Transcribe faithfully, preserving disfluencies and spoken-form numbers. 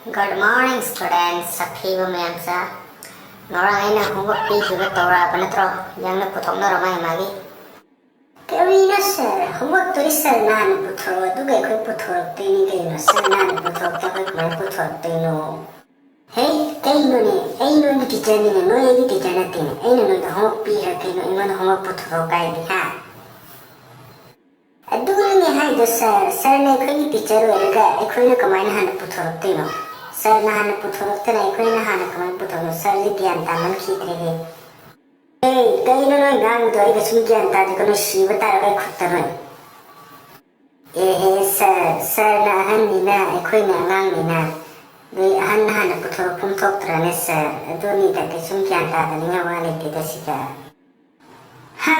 Good morning, students. ꯁꯛꯊꯤꯕ ꯃꯌꯥꯝꯁꯦ, ꯉꯔꯥꯡ ꯑꯩꯅ homework ꯄꯤꯈꯤꯕ ꯇꯧꯔꯛꯑꯕ ꯅꯠꯇ꯭ꯔꯣ? ꯌꯥꯡꯅ ꯄꯨꯊꯣꯛꯅꯔꯣ ꯃꯥꯒꯤ ꯃꯥꯒꯤ꯫ ꯀꯔꯤꯅꯣ sir? Homework ꯇꯨꯗꯤ sir ꯅ ꯍꯥꯟꯅ ꯄꯨꯊꯣꯔꯛꯑꯣ, ꯑꯗꯨꯒ ꯑꯩꯈꯣꯏ ꯄꯨꯊꯣꯔꯛꯇꯣꯏꯅꯤ ꯀꯩꯅꯣ? Sir ꯅ ꯍꯥꯟꯅ ꯄꯨꯊꯣꯔꯛꯇꯦ, ꯑꯩꯈꯣꯏ ꯀꯃꯥꯏꯅ ꯄꯨꯊꯣꯔꯛꯇꯣꯏꯅꯣ? ꯍꯦ, ꯀꯩꯅꯣꯅꯦ? ꯑꯩ ꯅꯣꯏꯒꯤ teacher ꯅꯤꯅꯦ, ꯅꯣꯏ ꯑꯩꯒꯤ teacher ꯅꯠꯇꯦꯅꯦ꯫ ꯑꯩꯅ ꯅꯣꯏꯗ homework ꯄꯤꯈ꯭ꯔ ꯀꯩꯅꯣ ꯑꯩꯉꯣꯟꯗ homework ꯄꯨꯊꯣꯔꯛꯑꯣ ꯀꯥꯏꯗꯤ, ꯍꯥ? ꯑꯗꯨꯅꯤꯅꯦ ꯍꯥꯏꯗꯣ sir, sir ꯅ ꯑꯩꯈꯣꯏꯒꯤ teacher ꯑꯣꯏꯔꯒ ꯑꯩꯈꯣꯏꯅ ꯀꯃꯥꯏꯅ ꯍꯥꯟꯅ ꯄꯨꯊꯣꯔꯛꯇꯣꯏꯅꯣ? Sir ꯅ ꯍꯥꯟꯅ ꯄꯨꯊꯣꯔꯛꯇꯅ ꯑꯩꯈꯣꯏꯅ ꯍꯥꯟꯅ ꯀꯃꯥꯏꯅ ꯄꯨꯊꯣꯔꯛꯅꯣ? Sir ꯁꯦ ꯒ꯭ꯌꯥꯟ ꯇꯥꯃꯟꯈꯤꯗ꯭ꯔꯦꯍꯦ꯫ ꯑꯦ, ꯀꯩꯅꯣ ꯅꯣꯏ ꯉꯥꯡꯕꯗꯣ? ꯑꯩ ꯀꯩꯁꯨꯝ ꯒ꯭ꯌꯥꯟ ꯇꯥꯗꯦ꯫ ꯀꯩꯅꯣ, ꯁꯤꯕ ꯇꯥꯔꯦ ꯑꯩ ꯈꯨꯠꯇ ꯅꯣꯏ꯫ ꯑꯦꯍꯦ sir, sir ꯅ ꯑꯍꯟꯅꯤꯅ ꯑꯩꯈꯣꯏꯅ ꯑꯉꯥꯡꯅꯤꯅ ꯅꯣꯏ ꯑꯍꯟꯅ ꯍꯥꯟꯅ ꯄꯨꯊꯣꯔꯛꯐꯝ ꯊꯣꯛꯇ꯭ꯔꯅꯦ sir? ꯑꯗꯨꯅꯤꯗ, ꯀꯩꯁꯨꯝ ꯒ꯭ꯌꯥꯟ ꯇꯥꯗꯅꯤꯡꯉꯥꯏ ꯋꯥ ꯂꯩꯇꯦꯗ ꯁꯤꯗ꯫ ꯍꯥ?